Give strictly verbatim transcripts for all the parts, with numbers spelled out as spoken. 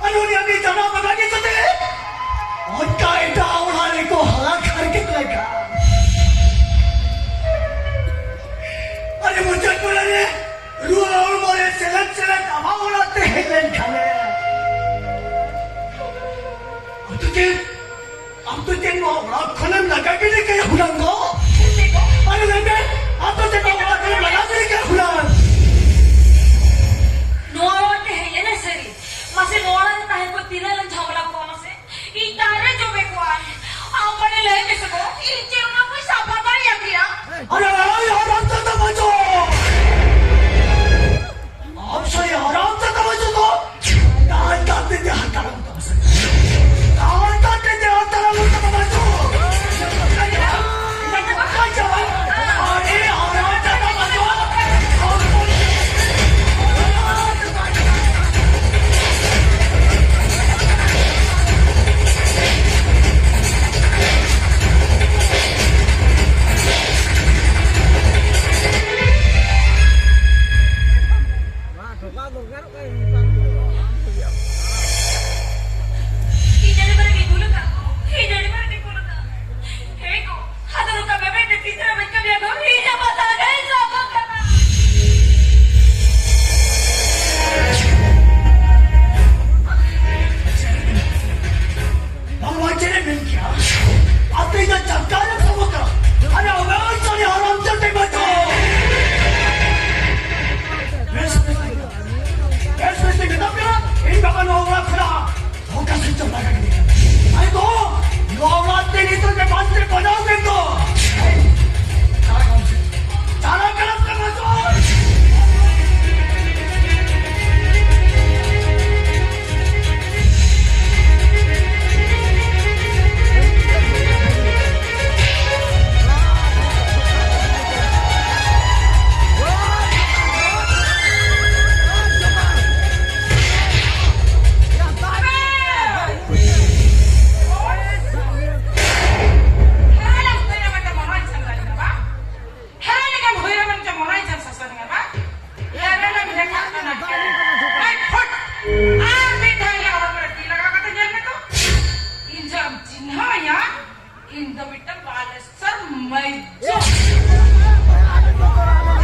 ᱟᱨ ᱩᱱᱤ ᱟᱹᱰᱤ ᱡᱟᱱᱟᱢ ᱵᱟᱜᱟᱱ ᱜᱮ ᱥᱟᱛᱮ ᱚᱱᱠᱟ ᱮᱴᱟᱜ ᱚᱲᱟᱜ ᱨᱮᱠᱚ ᱦᱟᱞᱟᱠ ᱦᱟᱨᱠᱮᱛ ᱞᱮᱠᱟ᱾ ᱟᱨ ᱢᱩᱪᱟᱹᱫ ᱵᱮᱲᱟ ᱨᱮ ᱨᱩᱣᱟᱹ ᱦᱚᱲᱢᱚ ᱨᱮ ᱥᱮᱞᱮᱫ ᱥᱮᱞᱮᱫ ᱟᱢᱟᱜ ᱚᱲᱟᱜ ᱛᱮ ᱦᱮᱡ ᱞᱮᱱ ᱠᱷᱟᱱᱮ, ᱟᱫᱚ ᱪᱮᱫ? ᱟᱢ ᱫᱚ ᱪᱮᱫ ᱱᱚᱣᱟ ᱚᱲᱟᱜ ᱠᱷᱚᱱᱮᱢ ᱞᱟᱜᱟ ᱜᱤᱰᱤ ᱠᱟᱭᱟ ᱦᱩᱱᱟᱹᱝ ᱫᱚ? ᱟᱨ ᱞᱟᱹᱭ ᱢᱮ, ᱟᱢ ᱫᱚ ᱪᱮᱫ ᱱᱚᱣᱟ ᱚᱲᱟᱜ ᱠᱷᱚᱱᱮᱢ ᱞᱟᱜᱟ ᱜᱤᱰᱤ ᱠᱟᱭᱟ ᱦᱩᱱᱟᱹᱝ? ᱱᱚᱣᱟ ᱚᱲᱟᱜ ᱛᱮ ᱦᱮᱡ ᱮᱱᱟᱭ ᱥᱟᱹᱨᱤ᱾ ᱢᱟᱥᱮ ᱱᱚᱣᱟ ᱚᱲᱟᱜ ᱨᱮ ᱛᱟᱦᱮᱸ ᱠᱚ ᱛᱤᱱᱟᱹᱜ ᱞᱮ ᱡᱷᱟᱢᱮᱞᱟ ᱠᱚᱜᱼᱟ ᱢᱟᱥᱮ? ᱤᱧ ᱛᱟᱦᱮᱸ ᱨᱮ ᱡᱚᱢᱮ ᱠᱚᱣᱟ᱾ ᱟᱢ ᱵᱟᱲᱮ ᱞᱟᱹᱭ ᱢᱮᱥᱮ ᱜᱚ, ᱤᱧ ᱪᱮᱫ ᱚᱱᱟ ᱠᱚᱧ ᱥᱟᱯᱷᱟ ᱫᱟᱲᱮᱭᱟ ᱜᱮᱭᱟ? ᱟᱨᱮ, ᱟᱨᱮ, ᱟᱨᱟᱢ ᱛᱮ ᱛᱟᱢᱟᱪᱚ᱾ ᱟᱢ ᱥᱟᱹᱨᱤ ᱦᱟᱨᱟᱢ ᱪᱟᱠᱟ ᱵᱟᱹᱪᱩᱜ ᱫᱚ᱾ ᱰᱟᱦᱟᱨ ᱰᱟᱦᱟᱨ ᱛᱮ ᱰᱟᱦᱟᱨ ᱛᱟᱲᱟᱢ ᱛᱟᱢ ᱥᱮ᱾ ᱰᱟᱦᱟᱨ ᱰᱟᱦᱟᱨ ᱛᱮ ᱰᱟᱦᱟᱨ ᱛᱟᱲᱟᱢ ᱛᱟᱢ ᱵᱟᱹᱪᱩᱜ᱾ ᱟᱨᱮ ᱦᱟᱨᱟᱢ ᱪᱟᱠᱟ ᱵᱟᱹᱪᱩᱜ᱾ ᱤᱧ ᱟᱹᱰᱤ ᱢᱟᱨᱟᱝ ᱤᱧ ᱵᱷᱩᱞ ᱟᱠᱟᱫ ᱠᱚ, ᱤᱧ ᱟᱹᱰᱤ ᱢᱟᱨᱟᱝ ᱤᱧ ᱵᱷᱩᱞ ᱟᱠᱟᱫ᱾ ᱦᱮᱸ ᱜᱚ, ᱟᱫᱚ ᱱᱚᱝᱠᱟ ᱵᱮᱵᱮ ᱛᱮ ᱛᱤᱥ ᱨᱮᱦᱚᱸ ᱵᱟᱹᱧ ᱠᱟᱹᱢᱤᱭᱟ ᱜᱚ, ᱤᱧ ᱟᱢᱟᱜ ᱛᱟᱞᱟ ᱨᱮ ᱤᱧ ᱥᱟᱵ ᱠᱟᱱᱟ᱾ ᱵᱟᱝᱢᱟ ᱪᱮᱫ ᱮ ᱢᱮᱱ ᱠᱮᱭᱟ? ᱟᱯᱮ ᱫᱚ ᱪᱟᱠᱟ ᱨᱮ ᱥᱟᱵᱚᱜ ᱠᱟᱱᱟ᱾ ᱟᱨ ᱟᱵᱮ ᱦᱚᱸ ᱪᱟᱹᱞᱤ ᱦᱟᱨᱟᱢ ᱪᱟᱹᱴᱤ ᱵᱟᱪᱚ᱾ ᱵᱮᱥ, ᱵᱮᱥ, ᱵᱮᱥ, ᱵᱮᱥ, ᱢᱮᱛᱟᱢ ᱠᱟᱱᱟ, ᱤᱧ ᱵᱟᱵᱟ ᱱᱚᱣᱟ ᱚᱲᱟᱜ ᱠᱷᱚᱱᱟᱜ ᱚᱠᱟ ᱥᱮᱫ ᱪᱚ ᱞᱟᱜᱟ ᱜᱤᱰᱤ ᱠᱟᱱᱟ᱾ ᱟᱭ ᱫᱚ, ᱱᱚᱣᱟ ᱚᱲᱟᱜ ᱛᱮ ᱱᱤᱛᱚᱜ ᱜᱮ ᱵᱟᱝ ᱛᱮ ᱵᱟᱡᱟᱣ ᱠᱮᱫ ᱫᱚ᱾ ᱪᱟᱞᱟᱜ ᱠᱟᱱᱟ ᱥᱮ ᱵᱟᱝ?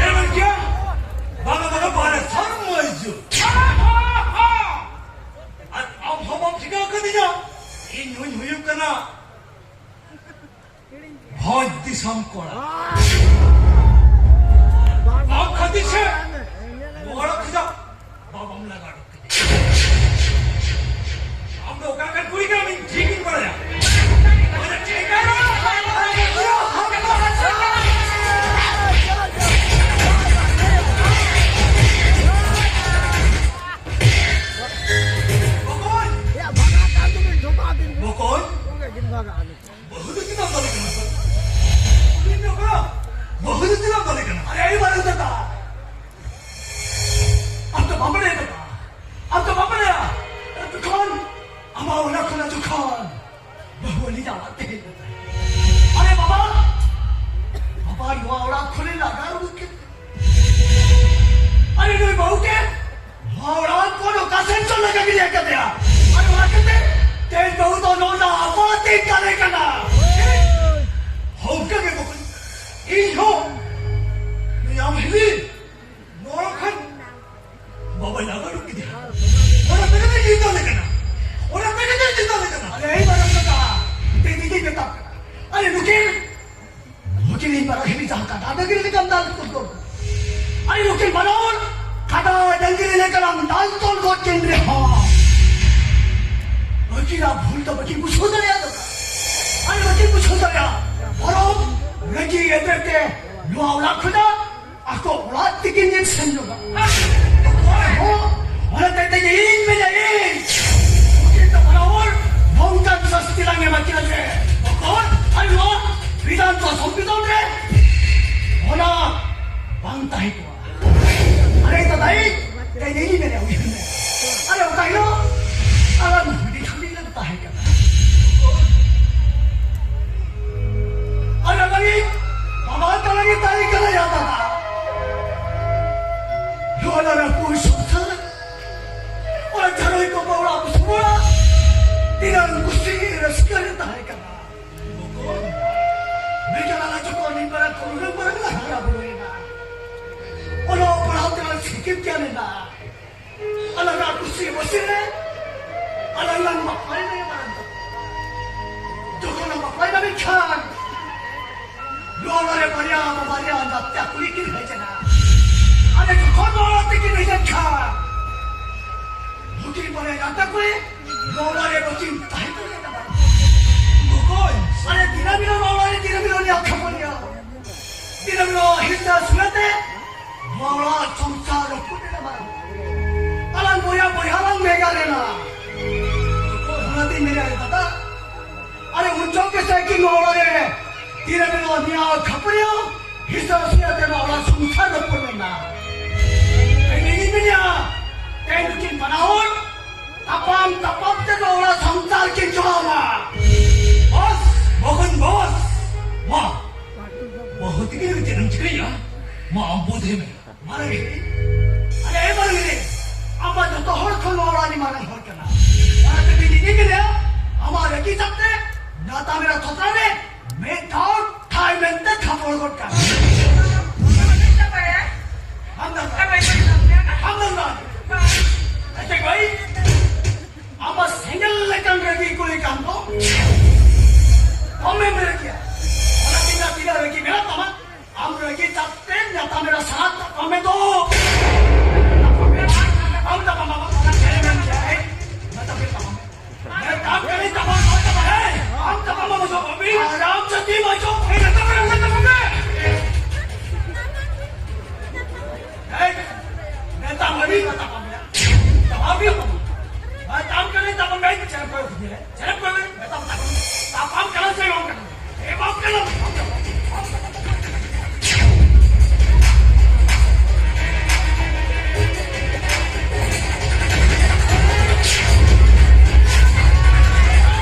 ᱮᱢᱮᱱ ᱠᱮᱭᱟ, ᱵᱟᱝᱟ, ᱵᱟᱝᱟ, ᱵᱟᱨᱮ ᱥᱟᱨ ᱢᱟᱹᱭᱡᱩ᱾ ᱟᱨ ᱟᱢ ᱦᱚᱸ ᱵᱟᱢ ᱴᱷᱤᱠᱟᱹ ᱟᱠᱟᱫᱤᱧᱟ, ᱤᱧ ᱦᱚᱧ ᱦᱩᱭᱩᱜ ᱠᱟᱱᱟ ᱵᱷᱚᱸᱡᱽ ᱫᱤᱥᱚᱢ ᱠᱚᱲᱟ᱾ ᱟᱢ ᱠᱷᱟᱹᱛᱤᱨ ᱥᱮ ᱚᱲᱟᱜ ᱠᱷᱚᱱᱟᱜ ᱵᱟᱵᱟᱢ ᱞᱟᱜᱟ ᱩᱰᱩᱠ ᱠᱮᱫᱮᱭᱟ᱾ ᱟᱢ ᱫᱚ ᱚᱠᱟ ᱞᱮᱠᱟᱱ ᱠᱩᱲᱤ ᱠᱟᱱᱟᱢ, ᱤᱧ ᱴᱷᱤᱠ ᱤᱧ ᱵᱟᱲᱟᱭᱟ᱾ ᱟᱢ ᱫᱚ ᱴᱷᱤᱠ ᱜᱮ ᱵᱚᱠᱚᱧ! ᱵᱚᱠᱚᱧ! ᱵᱟᱹᱦᱩ ᱫᱚ ᱪᱮᱫᱟᱜ ᱵᱟᱞᱮ ᱠᱟᱱᱟ? ᱤᱧ ᱫᱚ ᱵᱟᱹᱦᱩ ᱫᱚ ᱪᱮᱫᱟᱜ ᱵᱟᱞᱮ ᱠᱟᱱᱟ? ᱟᱨᱮ, ᱟᱭᱳ ᱵᱟᱞᱮ ᱠᱟᱱᱟ᱾ ᱟᱢ ᱫᱚ ᱵᱟᱢ ᱵᱟᱲᱟᱭᱟ ᱵᱟᱵᱟ? ᱟᱢ ᱫᱚ ᱵᱟᱢ ᱵᱟᱲᱟᱭᱟ? ᱡᱚᱠᱷᱚᱱ ᱟᱢᱟᱜ ᱚᱲᱟᱜ ᱠᱷᱚᱱᱟᱜ ᱡᱚᱠᱷᱚᱱ ᱵᱟᱹᱦᱩ ᱟᱹᱞᱤᱧᱟᱜ ᱚᱲᱟᱜ ᱛᱮ ᱦᱮᱡ ᱞᱮᱱᱟ, ᱟᱨᱮ ᱵᱟᱵᱟ, ᱵᱟᱵᱟ ᱱᱚᱣᱟ ᱚᱲᱟᱜ ᱠᱷᱚᱱᱮ ᱞᱟᱜᱟ ᱩᱰᱩᱠ ᱠᱮᱫ ᱟᱨᱮ ᱱᱩᱭ ᱵᱟᱹᱦᱩ ᱜᱮ ᱱᱚᱣᱟ ᱚᱲᱟᱜ ᱠᱷᱚᱱ ᱚᱠᱟ ᱥᱮᱱ ᱪᱚ ᱞᱟᱜᱟ ᱜᱤᱰᱤ ᱟᱠᱟᱫᱮᱭᱟ᱾ ᱟᱨ ᱚᱱᱟ ᱠᱷᱟᱹᱛᱤᱨ ᱛᱮᱦᱮᱧ ᱵᱟᱹᱦᱩ ᱫᱚ ᱱᱚᱣᱟ ᱟᱯᱟᱛ ᱤᱧ ᱠᱟᱞᱮ ᱠᱟᱱᱟ᱾ ᱚᱱᱠᱟ ᱜᱮ ᱵᱟᱹᱦᱩ, ᱤᱧ ᱦᱚᱸ ᱱᱩᱭ ᱟᱢ ᱦᱤᱞᱤ ᱱᱚᱣᱟ ᱠᱷᱟᱱ ᱵᱟᱵᱟᱭ ᱞᱟᱜᱟ ᱩᱰᱩᱠ ᱠᱮᱫᱮᱭᱟ᱾ ᱚᱱᱟ ᱛᱮᱜᱮ ᱛᱚᱧ ᱡᱤᱛᱟᱹᱣ ᱞᱮ ᱠᱟᱱᱟ᱾ ᱚᱱᱟ ᱛᱮᱜᱮ ᱛᱚᱧ ᱡᱤᱛᱟᱹᱣ ᱞᱮ ᱠᱟᱱᱟ᱾ ᱟᱨᱮ ᱟᱭᱳ ᱵᱟᱵᱟ ᱠᱟᱛᱷᱟ, ᱛᱮ ᱫᱤᱫᱤ ᱢᱮᱛᱟᱢ ᱠᱟᱱᱟ᱾ ᱟᱨᱮ ᱱᱩᱠᱤᱱ ᱱᱩᱠᱤᱱ ᱤᱧ ᱢᱟᱨᱟᱝ ᱦᱤᱞᱤ ᱡᱟᱦᱟᱸ ᱠᱟᱰᱟ ᱰᱟᱹᱝᱨᱤ ᱞᱮᱠᱟᱢ ᱫᱟᱞ ᱛᱚᱞ ᱜᱚᱫ᱾ ᱟᱨᱮ ᱱᱩᱠᱤᱱ ᱵᱟᱱᱟ ᱦᱚᱲ ᱠᱟᱰᱟ ᱰᱟᱹᱝᱨᱤ ᱞᱮᱠᱟᱱᱟᱢ ᱫᱟᱞ ᱛᱚᱞ ᱜᱚᱫ ᱠᱤᱱ ᱨᱮᱦᱚᱸ, ᱱᱩᱠᱤᱱᱟᱜ ᱵᱷᱩᱞ ᱫᱚ ᱵᱟᱹᱠᱤᱱ ᱵᱩᱡᱷᱟᱹᱣ ᱫᱟᱲᱮᱭᱟᱜ ᱫᱚ᱾ ᱟᱨᱮ ᱵᱟᱹᱠᱤᱱ ᱵᱩᱡᱷᱟᱹᱣ ᱫᱟᱲᱮᱭᱟᱜ᱾ ᱵᱚᱨᱚᱝ ᱨᱟᱹᱜᱤ ᱮᱫᱨᱮ ᱛᱮ ᱱᱚᱣᱟ ᱚᱲᱟᱜ ᱠᱷᱚᱱᱟᱜ ᱟᱠᱚ ᱚᱲᱟᱜ ᱛᱮᱠᱤᱱ ᱧᱤᱨ ᱥᱮᱱ ᱧᱚᱜᱟ᱾ ᱦᱚᱸ, ᱚᱱᱟ ᱛᱮ ᱛᱮᱜᱮ ᱤᱧ ᱢᱮᱱᱟ, ᱤᱧ ᱩᱱᱠᱤᱱ ᱫᱚ ᱵᱟᱱᱟ ᱦᱚᱲ ᱱᱚᱝᱠᱟᱱ ᱥᱟᱹᱥᱛᱤ ᱞᱟᱝ ᱮᱢᱟ ᱠᱤᱱᱟ ᱡᱮ ᱵᱚᱠᱚᱧ ᱟᱨ ᱱᱚᱣᱟ ᱵᱤᱫᱷᱟᱱ ᱥᱚᱝᱵᱤᱫᱷᱟᱱ ᱨᱮ ᱚᱱᱟ ᱵᱟᱝ ᱛᱟᱦᱮᱸ ᱠᱚᱜᱼᱟ᱾ ᱟᱨᱮ ᱫᱟᱫᱟᱭ, ᱛᱮᱦᱮᱧ ᱤᱧ ᱢᱮᱱᱟ, ᱩᱭᱦᱟᱹᱨ ᱢᱮ᱾ ᱟᱨᱮ ᱚᱠᱟ ᱦᱤᱞᱳᱜ ᱟᱞᱟᱝ ᱦᱩᱰᱤᱧ ᱦᱩᱰᱤᱧ ᱞᱟᱝ ᱛᱟᱦᱮᱸ ᱠᱟᱱᱟ᱾ ᱟᱨ ᱟᱞᱟᱝ ᱤᱧ ᱵᱟᱵᱟ ᱛᱟᱞᱟᱝ ᱮ ᱛᱟᱦᱮᱸ ᱠᱟᱱᱟ, ᱭᱟ ᱫᱟᱫᱟ᱾ ᱱᱚᱣᱟ ᱞᱟᱝ ᱨᱟᱹᱯᱩᱫ ᱥᱚᱝᱥᱟᱨ, ᱚᱱᱟ ᱡᱷᱟᱲᱚᱭ ᱠᱚ ᱚᱲᱟᱜ ᱥᱩᱢᱩᱲᱟ, ᱛᱤᱱᱟᱹᱜ ᱠᱩᱥᱤ ᱨᱟᱹᱥᱠᱟᱹ ᱨᱮ ᱛᱟᱦᱮᱸ ᱠᱟᱱᱟ᱾ ᱢᱮᱱᱠᱷᱟᱱ ᱟᱞᱟᱝ ᱠᱤᱢ ᱠᱟᱱᱮᱱᱟ? ᱟᱞᱟᱝᱟᱜ ᱠᱩᱥᱤ ᱵᱟᱹᱥᱤ ᱨᱮ ᱟᱞᱟᱝ ᱞᱟᱝ ᱵᱟᱯᱞᱟᱭᱮᱱᱟ ᱢᱟᱨᱟᱝ ᱫᱚ᱾ ᱡᱚᱠᱷᱚᱱ ᱞᱟᱝ ᱵᱟᱯᱞᱟᱭᱮᱱᱟ ᱢᱮᱱᱠᱷᱟᱱ ᱱᱚᱣᱟ ᱚᱲᱟᱜ ᱨᱮ ᱵᱟᱨᱭᱟ ᱵᱟᱨᱭᱟ ᱜᱟᱛᱮ ᱠᱩᱲᱤ ᱠᱤᱱ ᱦᱮᱡ ᱮᱱᱟ᱾ ᱟᱞᱮ ᱡᱚᱠᱷᱚᱱ ᱱᱚᱣᱟ ᱚᱲᱟᱜ ᱛᱮᱠᱤᱱ ᱦᱮᱡ ᱮᱱ ᱠᱷᱟᱱ ᱱᱩᱠᱤᱱ ᱵᱟᱨᱭᱟ ᱜᱟᱛᱮ ᱠᱩᱲᱤ ᱱᱚᱣᱟ ᱚᱲᱟᱜ ᱨᱮ ᱵᱟᱹᱠᱤᱱ ᱛᱟᱦᱮᱸ ᱫᱟᱲᱮᱭᱟᱫᱟ᱾ ᱚᱠᱚᱭ? ᱟᱞᱮ ᱫᱤᱱᱟᱹᱢ ᱦᱤᱞᱳᱜ ᱱᱚᱣᱟ ᱚᱲᱟᱜ ᱨᱮ ᱫᱤᱱᱟᱹᱢ ᱦᱤᱞᱳᱜ ᱞᱮ ᱠᱷᱟᱹᱯᱟᱹᱨᱤᱭᱟ᱾ ᱫᱤᱱᱟᱹᱢ ᱦᱤᱞᱳᱜ ᱦᱤᱥᱟᱹ ᱥᱩᱭᱟᱹᱛᱮ ᱱᱚᱣᱟ ᱚᱲᱟᱜ ᱥᱚᱝᱥᱟᱨ ᱨᱟᱹᱯᱩᱫ ᱮᱱᱟ ᱢᱟᱨᱟᱝ᱾ ᱟᱞᱟᱝ ᱵᱚᱭᱦᱟ ᱵᱚᱭᱦᱟ ᱞᱟᱝ ᱵᱷᱮᱜᱟᱨ ᱮᱱᱟ᱾ ᱚᱱᱟᱛᱤᱧ ᱢᱮᱱᱟ ᱫᱟᱫᱟ, ᱟᱨᱮ ᱩᱱ ᱡᱚᱦᱚᱜ ᱜᱮ ᱥᱮ ᱠᱤ ᱱᱚᱣᱟ ᱚᱲᱟᱜ ᱨᱮ ᱛᱤᱱᱟᱹᱜ ᱫᱤᱱ ᱱᱚᱣᱟ ᱠᱷᱟᱹᱯᱟᱹᱨᱤᱭᱟᱹ ᱦᱤᱥᱟᱹ ᱥᱩᱭᱟᱹᱛᱮ ᱱᱚᱣᱟ ᱚᱲᱟᱜ ᱥᱚᱝᱥᱟᱨ ᱨᱟᱹᱯᱩᱫ ᱮᱱᱟ᱾ ᱤᱧ ᱤᱧ ᱢᱮᱱᱟ, ᱛᱮᱦᱮᱧ ᱱᱩᱠᱤᱱ ᱵᱟᱱᱟ ᱦᱚᱲ ᱛᱟᱯᱟᱢ ᱛᱟᱯᱟᱢ ᱛᱮ ᱱᱚᱣᱟ ᱚᱲᱟᱜ ᱥᱚᱝᱥᱟᱨ ᱠᱤᱱ ᱪᱟᱞᱟᱣ ᱢᱟ᱾ ᱵᱚᱥ, ᱢᱚᱜᱚᱱ ᱵᱚᱥ, ᱢᱟ, ᱵᱟᱹᱦᱩ ᱛᱤᱠᱤᱱ ᱪᱮᱫ ᱮᱢ ᱪᱤᱠᱟᱹᱭᱟ? ᱢᱟ, ᱟᱢ ᱵᱩᱫᱷᱤ ᱢᱮ᱾ ᱢᱟᱨᱟᱝ ᱦᱤᱨᱤ, ᱟᱞᱮ ᱢᱟᱨᱟᱝ ᱦᱤᱨᱤ, ᱟᱢ ᱢᱟ ᱡᱚᱛᱚ ᱦᱚᱲ ᱠᱷᱚᱱ ᱱᱚᱣᱟ ᱚᱲᱟᱜ ᱨᱤᱱ ᱢᱟᱨᱟᱝ ᱦᱚᱲ ᱠᱟᱱᱟ᱾ ᱚᱱᱟᱛᱮ ᱤᱧ ᱤᱧ ᱢᱮᱱᱟ, ᱟᱢᱟᱜ ᱨᱟᱹᱜᱤ ᱪᱟᱯ ᱛᱮ ᱱᱟᱛᱟ ᱢᱮᱨᱟ ᱛᱷᱚᱛᱨᱟ ᱨᱮ ᱢᱤᱫ ᱫᱷᱟᱣ ᱴᱷᱟᱭ ᱢᱮᱱᱛᱮ ᱛᱷᱟᱯᱚᱲ ᱜᱚᱫ ᱠᱟᱜ ᱢᱮ᱾ ᱟᱢ ᱫᱚ, ᱟᱢ ᱫᱚ, ᱟᱪᱪᱷᱟ ᱵᱷᱟᱭ, ᱟᱢ ᱢᱟ ᱥᱮᱸᱜᱮᱞ ᱞᱮᱠᱟᱱ ᱨᱟᱹᱜᱤ ᱠᱩᱲᱤ ᱠᱟᱱ ᱫᱚ᱾ ᱠᱚᱢᱮᱢ ᱨᱟᱹᱜᱤᱭᱟ᱾ ᱚᱱᱟ ᱛᱤᱱᱟᱹᱜ ᱛᱤᱱᱟᱹᱜ ᱨᱟᱹᱜᱤ ᱢᱮᱱᱟᱜ ᱛᱟᱢᱟ, ᱟᱢ ᱨᱟᱹᱜᱤ ᱪᱟᱯ ᱛᱮ ᱱᱟᱛᱟ ᱢᱮᱨᱟ ᱥᱟᱦᱟ ᱠᱟᱜ ᱢᱮ ᱫᱚ᱾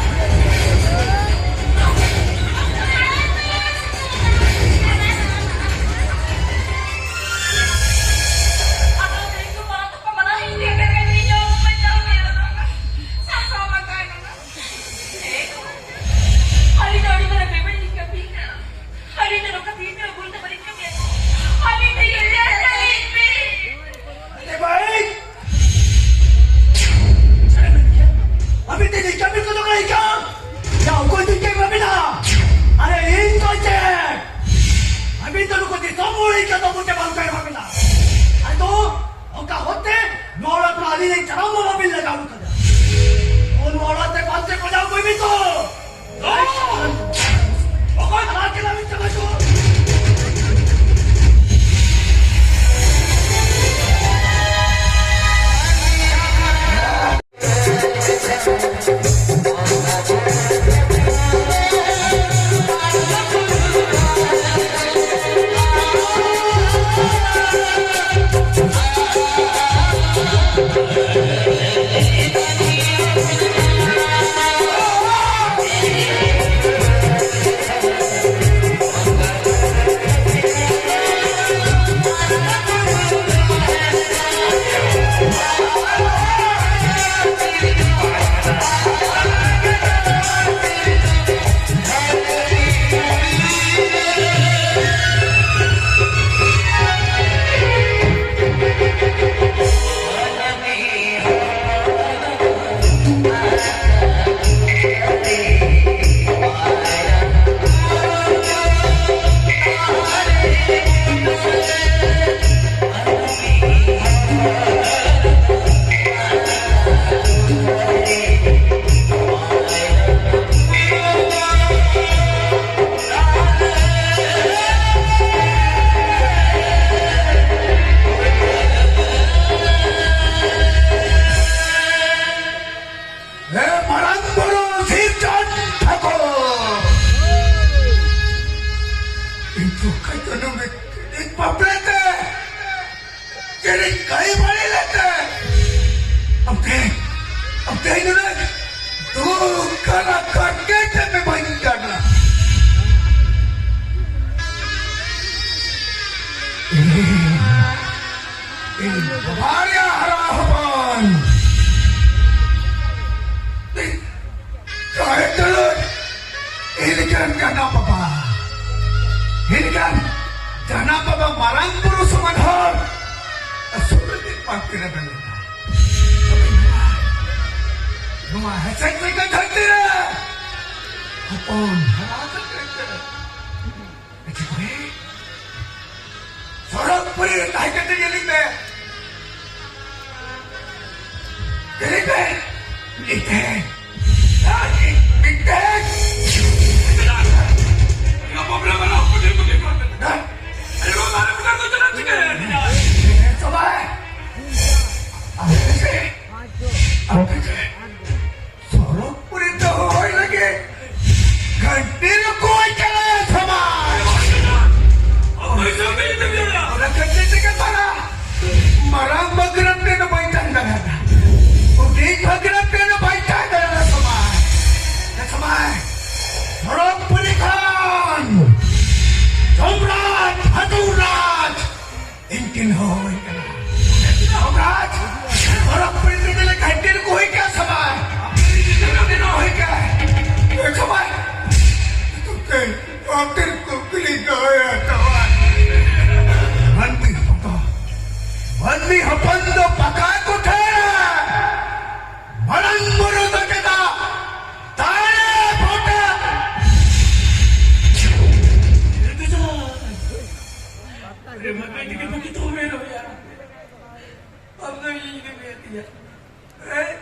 ᱞᱟᱹᱭ ᱠᱟᱛᱮ ᱵᱚᱱ ᱪᱟᱵᱟ ᱞᱮᱠᱟ ᱮᱢᱟ ᱵᱤᱱᱟ᱾ ᱟᱫᱚ ᱚᱱᱠᱟ ᱦᱚᱛᱮ ᱱᱚᱣᱟ ᱚᱲᱟᱜ ᱠᱷᱚᱱ ᱟᱹᱞᱤᱧ ᱞᱤᱧ ᱪᱟᱞᱟᱣ ᱵᱟᱵᱟ ᱵᱤᱱ ᱞᱟᱜᱟᱣ ᱠᱟᱫᱟ᱾ ᱱᱚᱣᱟ ᱚᱲᱟᱜ ᱛᱮ ᱵᱟᱝ ᱛᱮ ᱠᱚ ᱡᱟᱣ ᱠᱚ ᱵᱤᱱ ᱛᱚ᱾ ᱚᱠᱚᱭ ᱦᱟᱞᱟᱞ ᱠᱮᱫᱟ ᱵᱤᱱ ᱪᱟᱵᱟ ᱪᱚ? ᱮ ᱢᱟᱨᱟᱝ ᱵᱩᱨᱩ ᱥᱤᱨᱡᱚᱱ ᱴᱷᱟᱹᱠᱩᱨ, ᱤᱧ ᱫᱩᱠ ᱡᱚᱱᱚᱢ ᱨᱮ ᱤᱧ ᱵᱟᱯᱞᱟ ᱛᱮ ᱪᱮᱫ ᱤᱧ ᱠᱟᱹᱭ ᱵᱟᱹᱲᱤ ᱞᱮᱫ ᱛᱮ ᱟᱢ ᱛᱮ, ᱟᱢ ᱛᱮ ᱱᱩᱱᱟᱹᱜ ᱫᱩᱠ ᱟᱨ ᱟᱠᱟᱴ ᱜᱮ ᱪᱮᱫ ᱮᱢ ᱤᱢᱟᱹᱧ ᱠᱟᱱᱟ? ᱤᱧ ᱵᱟᱵᱟ ᱨᱮᱭᱟᱜ ᱦᱟᱨᱟ ᱦᱚᱯᱚᱱ᱾ ᱤᱧ ᱠᱟᱭ ᱛᱩᱞᱩᱡ ᱤᱧ ᱨᱮᱱ ᱡᱟᱱᱟᱢ ᱵᱟᱵᱟ, ᱤᱧ ᱨᱮᱱ ᱡᱟᱱᱟᱢ ᱵᱟᱵᱟ ᱢᱟᱨᱟᱝ ᱵᱩᱨᱩ ᱥᱚᱢᱟᱱ ᱦᱚᱲ ᱟᱹᱥᱩᱞ ᱞᱟᱹᱜᱤᱫ ᱯᱟᱱᱛᱮ ᱨᱮᱵᱮᱱ ᱞᱮᱱᱟ᱾ ᱱᱚᱣᱟ ᱦᱮᱸᱥᱮᱡ ᱞᱮᱠᱟ ᱫᱷᱟᱹᱨᱛᱤ ᱨᱮ ᱦᱚᱯᱚᱱ ᱦᱟᱨᱟ ᱠᱟᱛᱮ ᱟᱪᱪᱷᱟ, ᱠᱚᱨᱮ ᱯᱩᱨᱤ ᱨᱮ ᱛᱟᱦᱮᱸ ᱠᱟᱛᱮ ᱧᱮᱞᱤᱧ ᱢᱮ᱾ ᱧᱮᱞᱤᱧ ᱢᱮ᱾ ᱢᱤᱫᱴᱮᱱ᱾ ᱢᱤᱫᱴᱮᱱ᱾ ᱥᱚᱢᱟᱭ᱾ ᱟᱯᱮ ᱥᱚᱨᱚᱜᱽᱯᱩᱨᱤ ᱛᱮ ᱦᱚᱦᱚᱭ ᱞᱟᱹᱜᱤᱫ ᱜᱷᱟᱹᱴᱤ ᱨᱮᱠᱚ ᱪᱟᱞᱟᱜᱼᱟ ᱥᱚᱢᱟᱭ᱾ ᱚᱱᱟ ᱜᱷᱟᱹᱴᱤ ᱛᱮᱜᱮ ᱛᱟᱲᱟ᱾ ᱢᱟᱨᱟᱝ ᱵᱟᱹᱜᱽᱨᱟᱹ ᱴᱷᱮᱱ ᱵᱟᱭ ᱛᱟᱦᱮᱸ ᱫᱟᱲᱮᱭᱟᱜᱼᱟ᱾ ᱦᱩᱰᱤᱧ ᱵᱟᱹᱜᱽᱨᱟᱹ ᱴᱷᱮᱱ ᱵᱟᱭ ᱛᱟᱦᱮᱸ ᱫᱟᱲᱮᱭᱟᱜᱼᱟ ᱥᱚᱢᱟᱭ᱾ ᱥᱚᱢᱟᱭ᱾ ᱥᱚᱨᱚᱜᱽᱯᱩᱨᱤ ᱠᱷᱚᱱ ᱥᱚᱢᱨᱟᱴ ᱦᱟᱹᱛᱩ ᱨᱟᱡᱽ ᱤᱧ ᱠᱤᱱ ᱦᱚᱦᱚ ᱟᱹᱧ ᱠᱟᱱᱟ᱾ ᱥᱚᱢᱨᱟᱴ, ᱥᱚᱨᱚᱜᱽᱯᱩᱨᱤ ᱛᱮ ᱞᱮ ᱜᱷᱟᱹᱴᱤ ᱨᱮᱠᱚ ᱦᱩᱭ ᱠᱟᱜ ᱥᱚᱢᱟᱭ᱾ ᱦᱩᱭ ᱠᱟᱜ᱾ ᱥᱚᱢᱟᱭ᱾ ᱛᱩᱠᱟᱹᱭ, ᱚᱛᱮᱨ ᱠᱩᱠᱞᱤ ᱫᱚᱦᱚᱭᱟ ᱥᱚᱢᱟᱭ᱾ ᱢᱟᱹᱱᱢᱤ ᱦᱚᱯᱚᱱ, ᱢᱟᱹᱱᱢᱤ ᱦᱚᱯᱚᱱ ᱫᱚ ᱯᱟᱠᱟ ᱠᱚᱴᱷᱮ ᱢᱟᱨᱟᱝ ᱵᱩᱨᱩ ᱫᱚ ᱪᱮᱫᱟᱜ ᱫᱟᱲᱮ ᱯᱷᱚᱴᱟ? ᱨᱮᱢᱟ ᱠᱟᱹᱴᱤᱡ ᱵᱟᱹᱠᱤ ᱛᱚ ᱢᱮ ᱨᱚᱭᱟ᱾ ᱟᱢ ᱫᱚ ᱤᱧ ᱜᱮ ᱢᱮᱱ ᱛᱤᱧᱟ᱾ ᱦᱮᱸ?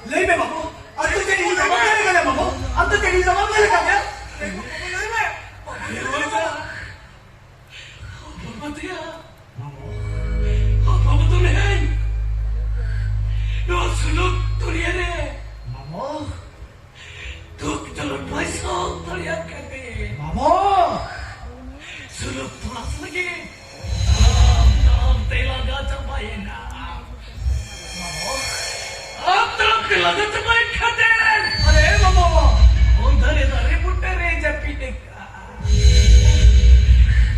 ᱞᱟᱹᱭ ᱢᱮ ᱵᱟᱹᱵᱩ, ᱟᱢ ᱫᱚ ᱪᱮᱫ ᱤᱧ ᱫᱚ ᱵᱟᱢ ᱧᱮᱞ ᱠᱟᱫᱮᱭᱟ ᱵᱟᱹᱵᱩ? ᱟᱢ ᱫᱚ ᱪᱮᱫ ᱤᱧ ᱫᱚ ᱵᱟᱢ ᱧᱮᱞ ᱠᱟᱫᱮᱭᱟ? ᱞᱟᱹᱭ ᱢᱮ ᱵᱟᱹᱵᱩ, ᱞᱟᱹᱭ ᱢᱮ᱾ ᱵᱟᱹᱵᱩ ᱛᱮᱭᱟ᱾ ᱢᱟᱢᱚ᱾ ᱵᱟᱹᱵᱩ ᱫᱚ ᱱᱮᱦᱟᱧ᱾ ᱱᱚᱣᱟ ᱥᱩᱞᱩᱠ ᱫᱩᱱᱤᱭᱟᱹ ᱨᱮ᱾ ᱢᱟᱢᱚ᱾ ᱫᱩᱠ ᱡᱚᱞᱚᱱ ᱵᱟᱭ ᱥᱟᱦᱟᱣ ᱫᱟᱲᱮᱭᱟᱜ ᱠᱟᱱ ᱛᱮ᱾ ᱢᱟᱢᱚ! ᱥᱩᱞᱩᱠ ᱛᱚᱞᱟᱥ ᱞᱟᱹᱜᱤᱫ ᱛᱟᱲᱟᱢ ᱛᱟᱲᱟᱢ ᱛᱮ ᱞᱟᱸᱜᱟ ᱪᱟᱵᱟᱭᱮᱱᱟ᱾ ᱢᱟᱢᱚ! ᱛᱟᱲᱟᱢ ᱛᱟᱲᱟᱢ ᱛᱮ ᱞᱟᱸᱜᱟ ᱪᱟᱵᱟᱭᱮᱱ ᱠᱷᱟᱹᱛᱤᱨ ᱟᱨᱮ ᱢᱟᱢᱚ! ᱩᱱ ᱫᱟᱨᱮ ᱫᱟᱨᱮ ᱵᱩᱴᱟᱹ ᱨᱮ ᱡᱟᱹᱯᱤᱫ ᱟᱠᱟᱫ᱾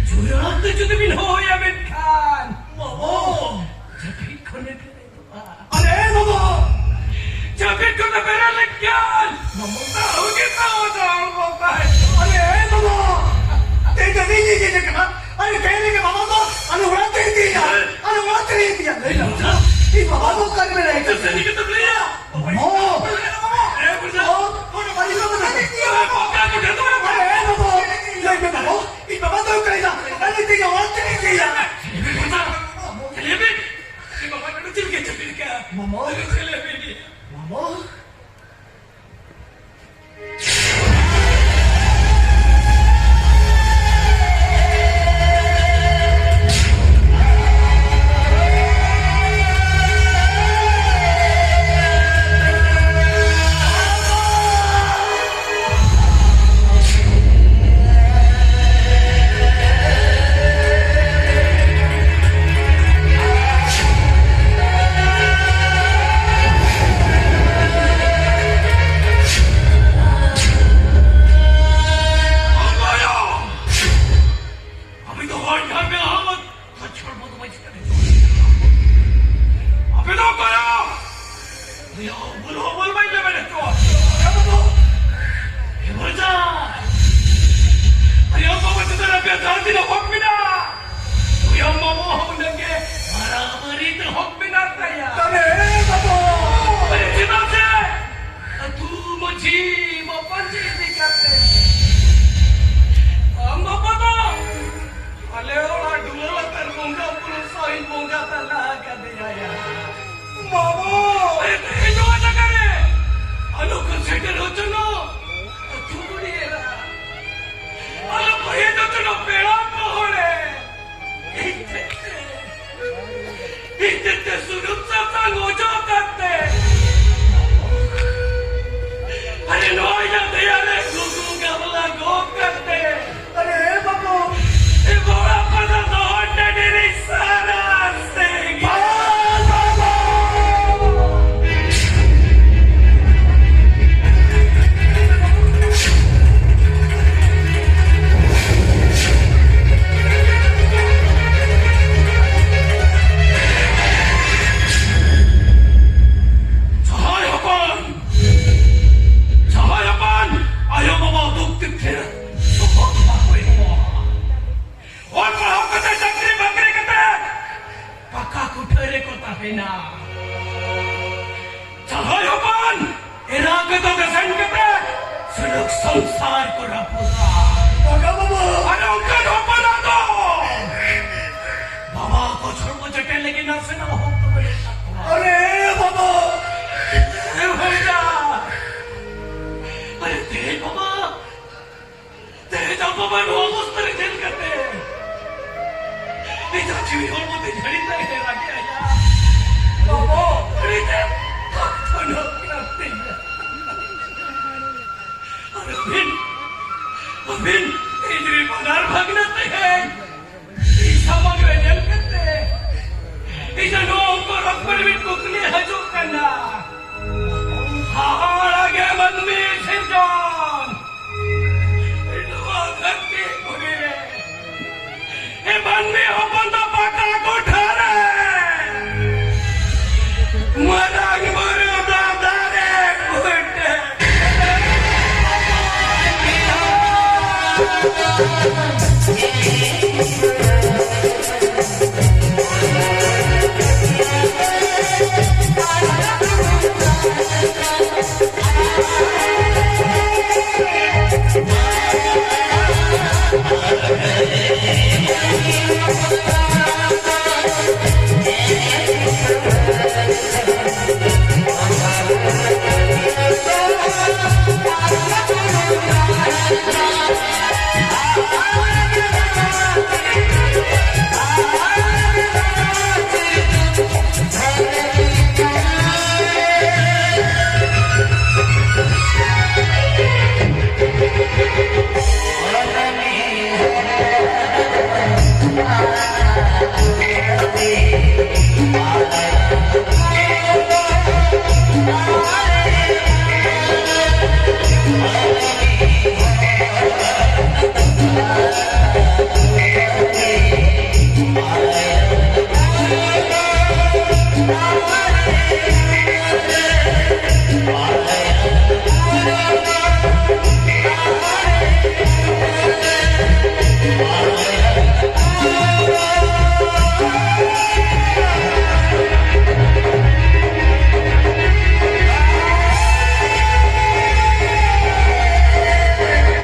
ᱡᱩᱨᱟᱜ ᱛᱮ ᱡᱩᱫᱤ ᱵᱤᱱ ᱦᱚᱦᱚᱭᱟ ᱢᱮᱱᱠᱷᱟᱱ ᱢᱟᱢᱚ! ᱡᱟᱹᱯᱤᱫ ᱠᱷᱚᱱᱮ ᱵᱮᱨᱮᱫᱚᱜᱼᱟ᱾ ᱟᱨᱮ ᱢᱟᱢᱚ! ᱡᱟᱹᱯᱤᱫ ᱠᱷᱚᱱᱮ ᱵᱮᱨᱮᱫ ᱞᱮᱱᱠᱷᱟᱱ ᱢᱟᱢᱚ ᱛᱟᱹᱦᱩ ᱜᱮ ᱛᱟᱹᱦᱩ ᱫᱚ ᱦᱚᱲᱢᱚ ᱛᱟᱭ᱾ ᱟᱨᱮ ᱢᱟᱢᱚ! ᱛᱮᱦᱮᱧ ᱫᱚ ᱤᱧ ᱤᱧ ᱤᱧ ᱠᱟᱱᱟ᱾ ᱟᱨᱮ ᱛᱮᱦᱮᱧ ᱨᱮᱜᱮ ᱢᱟᱢᱟ ᱫᱚ ᱟᱞᱮ ᱚᱲᱟᱜ ᱛᱮ ᱤᱫᱤᱭᱟ᱾ ᱟᱞᱮ ᱚᱲᱟᱜ ᱛᱮ ᱤᱫᱤᱭᱟ᱾ ᱞᱟᱹᱭ ᱢᱮ᱾ ᱤᱧ ᱵᱟᱵᱟ ᱫᱚ ᱚᱠᱟ ᱨᱮ ᱢᱮᱱᱟᱭᱟ? ᱥᱟᱹᱨᱤ ᱜᱮᱛᱚᱢ ᱞᱟᱹᱭᱟ? ᱢᱟᱢᱚ! ᱮ ᱵᱩᱡᱷᱟᱹᱣ᱾ ᱢᱟᱢᱚ! ᱟᱨᱮ ᱢᱟᱢᱚ! ᱞᱟᱹᱭ ᱢᱮ ᱢᱟᱢᱚ᱾ ᱤᱧ ᱵᱟᱵᱟ ᱫᱚ ᱚᱠᱟᱭᱮᱱᱟ? ᱟᱞᱮ ᱛᱮᱦᱮᱧ ᱚᱲᱟᱜ ᱛᱮ ᱤᱫᱤᱭᱟ᱾ ᱞᱟᱹᱭ ᱢᱮ᱾ ᱤᱧ ᱵᱟᱵᱟ ᱱᱚᱰᱮ ᱪᱮᱫ ᱞᱮᱠᱟᱭ ᱡᱟᱹᱯᱤᱫ ᱠᱟᱜᱼᱟ? ᱢᱟᱢᱚ᱾ ᱪᱮᱫ ᱞᱮᱠᱟᱭ ᱡᱟᱹᱯᱤᱫ? ᱢᱟᱢᱚ᱾ ᱟᱯᱮ ᱫᱚ ᱚᱠᱚᱭᱟ? ᱱᱩᱭᱟᱜ ᱩᱢᱩᱞ ᱦᱚᱸ ᱩᱢᱩᱞ ᱵᱟᱹᱧ ᱞᱮᱵᱮᱫ ᱦᱚᱪᱚᱣᱟᱜ᱾ ᱮ ᱵᱟᱵᱟ! ᱮ ᱵᱟᱵᱟ! ᱟᱭᱳ ᱵᱟᱵᱟ ᱪᱮᱛᱟᱱ ᱨᱮ ᱟᱯᱮᱭᱟᱜ ᱡᱟᱦᱟᱸ ᱛᱤᱱᱟᱹᱜ ᱦᱚᱠ ᱢᱮᱱᱟᱜᱼᱟ, ᱱᱩᱭᱟᱜ ᱢᱟᱢᱚ ᱦᱚᱸ ᱩᱱᱟᱹᱜ ᱜᱮ ᱢᱟᱨᱟᱢᱟᱨᱤ ᱛᱮ ᱦᱚᱠ ᱢᱮᱱᱟᱜ ᱛᱟᱭᱟ᱾ ᱛᱟᱦᱞᱮ ᱮ ᱵᱟᱵᱟ! ᱟᱨᱮ ᱪᱮᱫᱟᱜ ᱥᱮ ᱟᱹᱛᱩ ᱢᱟᱹᱡᱷᱤ ᱢᱟᱯᱟᱧᱡᱤ ᱤᱫᱤ ᱠᱟᱛᱮ ᱟᱢ ᱵᱟᱵᱟ ᱫᱚ ᱟᱞᱮ ᱚᱲᱟᱜ ᱫᱩᱣᱟᱹᱨ ᱞᱟᱛᱟᱨ ᱵᱚᱸᱜᱟ ᱵᱩᱨᱩ ᱥᱟᱶ ᱤᱧ ᱵᱚᱸᱜᱟ ᱛᱟᱞᱟ ᱟᱠᱟᱫᱮᱭᱟ᱾ ᱢᱟᱢᱚ! ᱤᱧ ᱱᱚᱣᱟ ᱚᱡᱚᱜ ᱠᱟᱛᱮ, ᱟᱨᱮ ᱱᱚᱣᱟ ᱤᱧᱟᱹᱜ ᱫᱮᱭᱟ ᱨᱮ ᱜᱩᱜᱩ ᱜᱟᱢᱞᱟ ᱜᱚᱜ ᱠᱟᱛᱮ, ᱟᱨᱮ ᱵᱟᱹᱵᱩ, ᱮ ᱵᱚᱲᱟ ᱯᱟᱫᱟ ᱫᱚᱦᱚ ᱴᱟᱺᱰᱤ ᱨᱮ ᱥᱟᱨᱟ ᱥᱮᱸᱜᱮᱞ᱾ ᱵᱟᱵᱟ! ᱡᱟᱦᱟᱸᱭ ᱦᱚᱯᱚᱱ, ᱡᱟᱦᱟᱸᱭ ᱦᱚᱯᱚᱱ ᱟᱭᱳ ᱵᱟᱵᱟ ᱫᱩᱠ ᱛᱮ ᱛᱷᱤᱨ ᱥᱚᱦᱚᱫ ᱵᱟᱠᱚ ᱮᱢᱚᱜᱼᱟ, ᱚᱞ ᱯᱟᱲᱦᱟᱣ ᱠᱟᱛᱮ ᱪᱟᱹᱠᱨᱤ ᱵᱟᱹᱠᱨᱤ ᱠᱟᱛᱮ ᱯᱟᱠᱟ ᱠᱩᱴᱷᱟᱹ ᱨᱮᱠᱚ ᱛᱟᱦᱮᱱᱟ᱾ ᱡᱟᱦᱟᱸᱭ ᱦᱚᱯᱚᱱ ᱮᱨᱟ ᱠᱚᱫᱚ ᱜᱟᱥᱟᱱ ᱠᱟᱛᱮ ᱥᱩᱞᱩᱠ ᱥᱚᱝᱥᱟᱨ ᱠᱚ ᱨᱟᱹᱯᱩᱫᱟ᱾ ᱵᱟᱵᱟ, ᱵᱟᱵᱟ᱾ ᱟᱨ ᱚᱱᱠᱟᱱ ᱦᱚᱯᱚᱱ ᱟᱫᱚ ᱵᱟᱵᱟ ᱠᱚ ᱦᱚᱲᱢᱚ ᱡᱚᱴᱮᱫ ᱞᱟᱹᱜᱤᱫ ᱱᱟᱥᱮᱱᱟᱜ ᱦᱚᱸ ᱵᱟᱹᱱᱩᱜ ᱛᱟᱠᱚᱣᱟ᱾ ᱟᱨᱮ